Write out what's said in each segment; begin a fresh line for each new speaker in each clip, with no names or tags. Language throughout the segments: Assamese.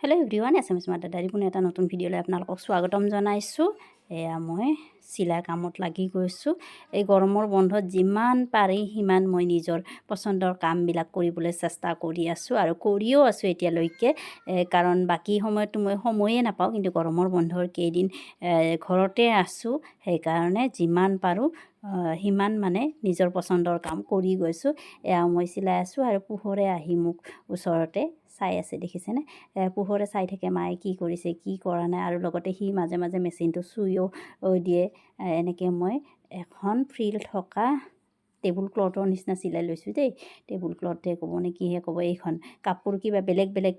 হেল্ল' এভৰিৱান, এছামিছ মাদাৰ ডায়েৰী পুনৰ এটা নতুন ভিডিঅ'লৈ আপোনালোকক স্বাগতম জনাইছোঁ। এয়া মই চিলাই কামত লাগি গৈছোঁ। এই গৰমৰ বন্ধত যিমান পাৰি সিমান মই নিজৰ পচন্দৰ কামবিলাক কৰিবলৈ চেষ্টা কৰি আছোঁ আৰু কৰিও আছোঁ এতিয়ালৈকে। কাৰণ বাকী সময়ততো মই সময়ে নাপাওঁ, কিন্তু গৰমৰ বন্ধৰ কেইদিন ঘৰতে আছোঁ, সেইকাৰণে যিমান পাৰোঁ সিমান মানে নিজৰ পচন্দৰ কাম কৰি গৈছোঁ। এয়া মই চিলাই আছোঁ আৰু পোহৰে আহি মোক ওচৰতে চাই আছে, দেখিছেনে? পোহৰে চাই থাকে মায়ে কি কৰিছে, কি কৰা নাই। আৰু লগতে সি মাজে মাজে মেচিনটো চুইও দিয়ে। এনেকৈ মই এখন ফ্ৰিল থকা টেবুল ক্লথৰ নিচিনা চিলাই লৈছোঁ দেই। টেবুল ক্লথে ক'ব নে কিহে ক'ব এইখন কাপোৰ, কিবা বেলেগ বেলেগ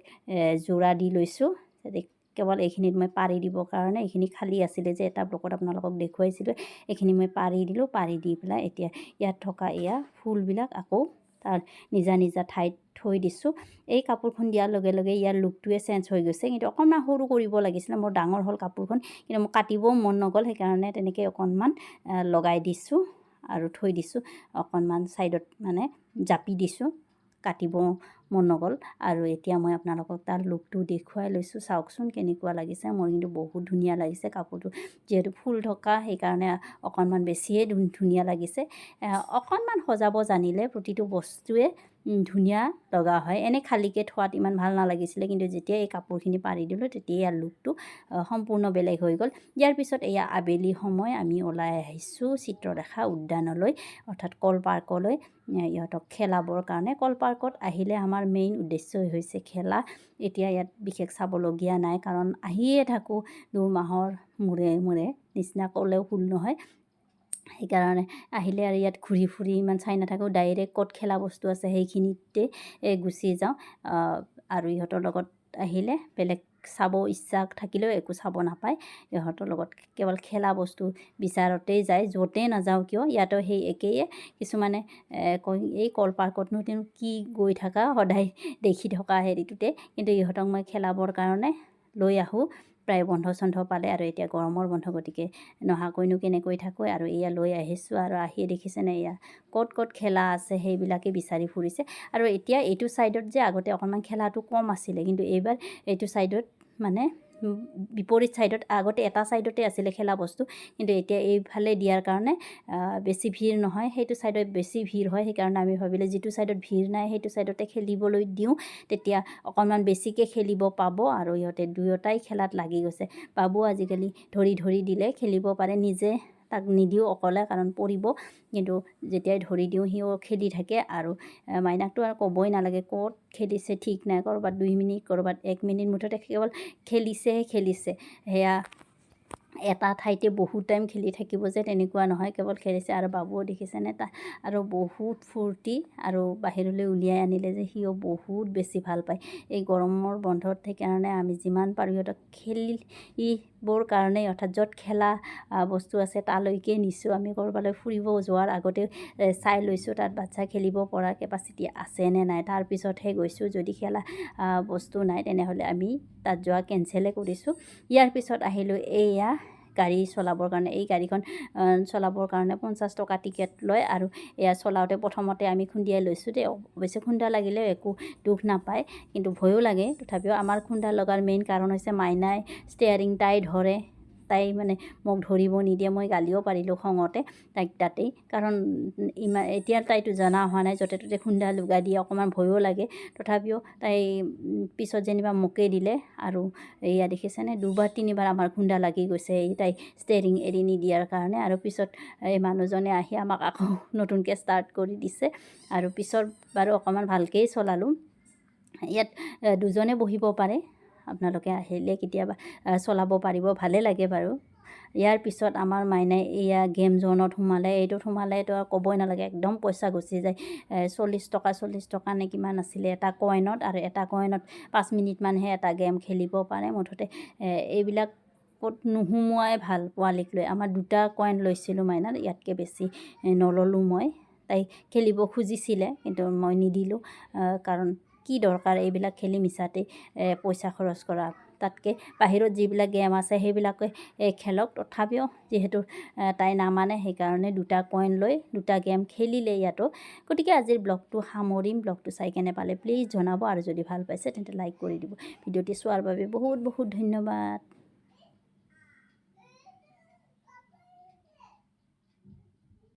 যোৰা দি লৈছোঁ। কেৱল এইখিনিত মই পাৰি দিবৰ কাৰণে, এইখিনি খালী আছিলে যে এটা ব্লকত আপোনালোকক দেখুৱাইছিলোঁ, এইখিনি মই পাৰি দিলোঁ। পাৰি দি পেলাই এতিয়া ইয়াত থকা এয়া ফুলবিলাক আকৌ তাৰ নিজা নিজা ঠাইত থৈ দিছোঁ। এই কাপোৰখন দিয়াৰ লগে লগে ইয়াৰ লুকটোৱে চেঞ্জ হৈ গৈছে। কিন্তু অকণমান সৰু কৰিব লাগিছিলে, মোৰ ডাঙৰ হ'ল কাপোৰখন, কিন্তু মোক কাটিবও মন নগ'ল, সেইকাৰণে তেনেকৈ অকণমান লগাই দিছোঁ আৰু থৈ দিছোঁ, অকণমান ছাইডত মানে জাপি দিছোঁ, কাটিব মন নগ'ল। আৰু এতিয়া মই আপোনালোকক তাৰ লুকটো দেখুৱাই লৈছোঁ। চাওকচোন কেনেকুৱা লাগিছে। মোৰ কিন্তু বহুত ধুনীয়া লাগিছে কাপোৰটো। যিহেতু ফুল থকা, সেইকাৰণে অকণমান বেছিয়ে ধুনীয়া লাগিছে। অকণমান সজাব জানিলে প্ৰতিটো বস্তুৱে ধুনীয়া লগা হয়। এনেই খালীকৈ থোৱাত ইমান ভাল নালাগিছিলে, কিন্তু যেতিয়া এই কাপোৰখিনি পাৰি দিলোঁ, তেতিয়া ইয়াৰ লুকটো সম্পূৰ্ণ বেলেগ হৈ গ'ল। ইয়াৰ পিছত এয়া আবেলি সময়, আমি ওলাই আহিছোঁ চিত্ৰলেখা উদ্যানলৈ, অৰ্থাৎ কল পাৰ্কলৈ, ইহঁতক খেলাবৰ কাৰণে। কল পাৰ্কত আহিলে আমাৰ মেইন উদ্দেশ্যই হৈছে খেলা। এতিয়া ইয়াত বিশেষ চাবলগীয়া নাই, কাৰণ আহিয়ে থাকোঁ 2 মাহৰ মূৰে মূৰে নিচিনা ক'লেও ভুল নহয়। সেইকাৰণে আহিলে আৰু ইয়াত ঘূৰি ফুৰি ইমান চাই নাথাকোঁ, ডাইৰেক্ট ক'ত খেলা বস্তু আছে সেইখিনিতে গুচি যাওঁ। আৰু ইহঁতৰ লগত আহিলে বেলেগ চাব ইচ্ছা থাকিলেও একো চাব নাপায়। ইহঁতৰ লগত কেৱল খেলা বস্তু বিচাৰতেই যায়, য'তেই নাযাওঁ কিয়। ইয়াতো সেই একেয়ে। কিছুমানে কয়, এই কল পাৰ্কতনো তেওঁ কি গৈ থাকা, সদায় দেখি থকা হেৰিটোতে। কিন্তু ইহঁতক মই খেলাবৰ কাৰণে লৈ আহোঁ প্ৰায় বন্ধ চন্ধ পালে। আৰু এতিয়া গৰমৰ বন্ধ, গতিকে নহাকৈনো কেনেকৈ থাকোঁ? আৰু এয়া লৈ আহিছোঁ আৰু আহি দেখিছেনে, এয়া ক'ত ক'ত খেলা আছে সেইবিলাকে বিচাৰি ফুৰিছে। আৰু এতিয়া এইটো ছাইডত যে আগতে অকণমান খেলাটো কম আছিলে, কিন্তু এইবাৰ এইটো ছাইডত মানে বিপৰীত ছাইডত, আগতে এটা ছাইডতে আছিলে খেলা বস্তু, কিন্তু এতিয়া এইফালে দিয়াৰ কাৰণে বেছি ভিৰ নহয়। সেইটো ছাইডত বেছি ভিৰ হয়। সেইকাৰণে আমি ভাবিলোঁ, যিটো ছাইডত ভিৰ নাই সেইটো ছাইডতে খেলিবলৈ দিওঁ, তেতিয়া অকণমান বেছিকৈ খেলিব পাব। আৰু ইহঁতে দুয়োটাই খেলাত লাগি গৈছে। বাবু আজিকালি ধৰি ধৰি দিলে খেলিব পাৰে নিজে, তাক নিদিওঁ অকলে, কাৰণ পৰিব। কিন্তু যেতিয়াই ধৰি দিওঁ সিও খেলি থাকে। আৰু মাইনাকটো আৰু ক'বই নালাগে, ক'ত খেলিছে ঠিক নাই, ক'ৰবাত 2 মিনিট, ক'ৰবাত এক মিনিট, মুঠতে কেৱল খেলিছেহে খেলিছে। সেয়া এটা ঠাইতে বহুত টাইম খেলি থাকিব যে তেনেকুৱা নহয়, কেৱল খেলিছে। আৰু বাবুও দেখিছেনে, তাৰ আৰু বহুত ফূৰ্তি। আৰু বাহিৰলৈ উলিয়াই আনিলে যে সিও বহুত বেছি ভাল পায়। এই গৰমৰ বন্ধত সেইকাৰণে আমি যিমান পাৰোঁ সিহঁতক খেলিবৰ কাৰণেই, অৰ্থাৎ য'ত খেলা বস্তু আছে তালৈকে নিছোঁ। আমি ক'ৰবালৈ ফুৰিব যোৱাৰ আগতে চাই লৈছোঁ তাত বাচ্ছা খেলিব পৰা কেপাচিটি আছে নে নাই, তাৰপিছতহে গৈছোঁ। যদি খেলা বস্তু নাই, তেনেহ'লে আমি তাত যোৱা কেঞ্চেলে কৰিছোঁ। ইয়াৰ পিছত আহিলোঁ এয়া গাড়ী চলাবৰ কাৰণে। এই গাড়ীখন চলাবৰ কাৰণে 50 টকা টিকেট লয়। আৰু এয়া চলাওঁতে প্ৰথমতে আমি খুন্দিয়াই লৈছোঁ দেই। অৱশ্যে খুন্দা লাগিলেও একো দুখ নাপায়, কিন্তু ভয়ো লাগে। তথাপিও আমাৰ খুন্দা লগাৰ মেইন কাৰণ হৈছে মাইনাই ষ্টেয়াৰিং তাই ধৰে, তাই মানে মোক ধৰিব নিদিয়ে। মই গালিও পাৰিলোঁ খঙতে তাইক তাতেই, কাৰণ ইমান এতিয়া তাইতো জনা হোৱা নাই, য'তে ত'তে খুন্দা লগাই দিয়ে, অকণমান ভয়ো লাগে। তথাপিও তাই পিছত যেনিবা মোকেই দিলে। আৰু এয়া দেখিছেনে, দুবাৰ তিনিবাৰ আমাৰ খুন্দা লাগি গৈছে এই তাই ষ্টেৰিং এৰি নিদিয়াৰ কাৰণে। আৰু পিছত এই মানুহজনে আহি আমাক আকৌ নতুনকৈ ষ্টাৰ্ট কৰি দিছে। আৰু পিছত বাৰু অকণমান ভালকৈয়ে চলালোঁ। ইয়াত দুজনে বহিব পাৰে। আপোনালোকে আহিলে কেতিয়াবা চলাব পাৰিব, ভালেই লাগে বাৰু। ইয়াৰ পিছত আমাৰ মাইনাই এয়া গেম জ'নত সোমালে। এইটোত সোমালেতো আৰু ক'বই নালাগে, একদম পইচা গুচি যায়। 40 টকা, 40 টকা নে কিমান আছিলে এটা কইনত। আৰু এটা কইনত 5 মিনিটমানহে এটা গেম খেলিব পাৰে। মুঠতে এইবিলাক ক'ত নোসোমোৱাই ভাল পোৱালিক লৈ। আমাৰ দুটা কইন লৈছিলোঁ মাইনাৰ, ইয়াতকৈ বেছি নল'লোঁ মই। তাই খেলিব খুজিছিলে, কিন্তু মই নিদিলোঁ, কাৰণ কি দৰকাৰ এইবিলাক খেলি মিছাতেই পইচা খৰচ কৰা? তাতকৈ বাহিৰত যিবিলাক গেম আছে সেইবিলাকে খেলক। তথাপিও যিহেতু তাই নামানে, সেইকাৰণে দুটা কইন লৈ দুটা গেম খেলিলে ইয়াতো। গতিকে আজিৰ ব্লগটো সামৰিম। ব্লগটো চাই কেনে পালে প্লিজ জনাব আৰু যদি ভাল পাইছে তেন্তে লাইক কৰি দিব। ভিডিঅ'টি চোৱাৰ বাবে বহুত বহুত ধন্যবাদ।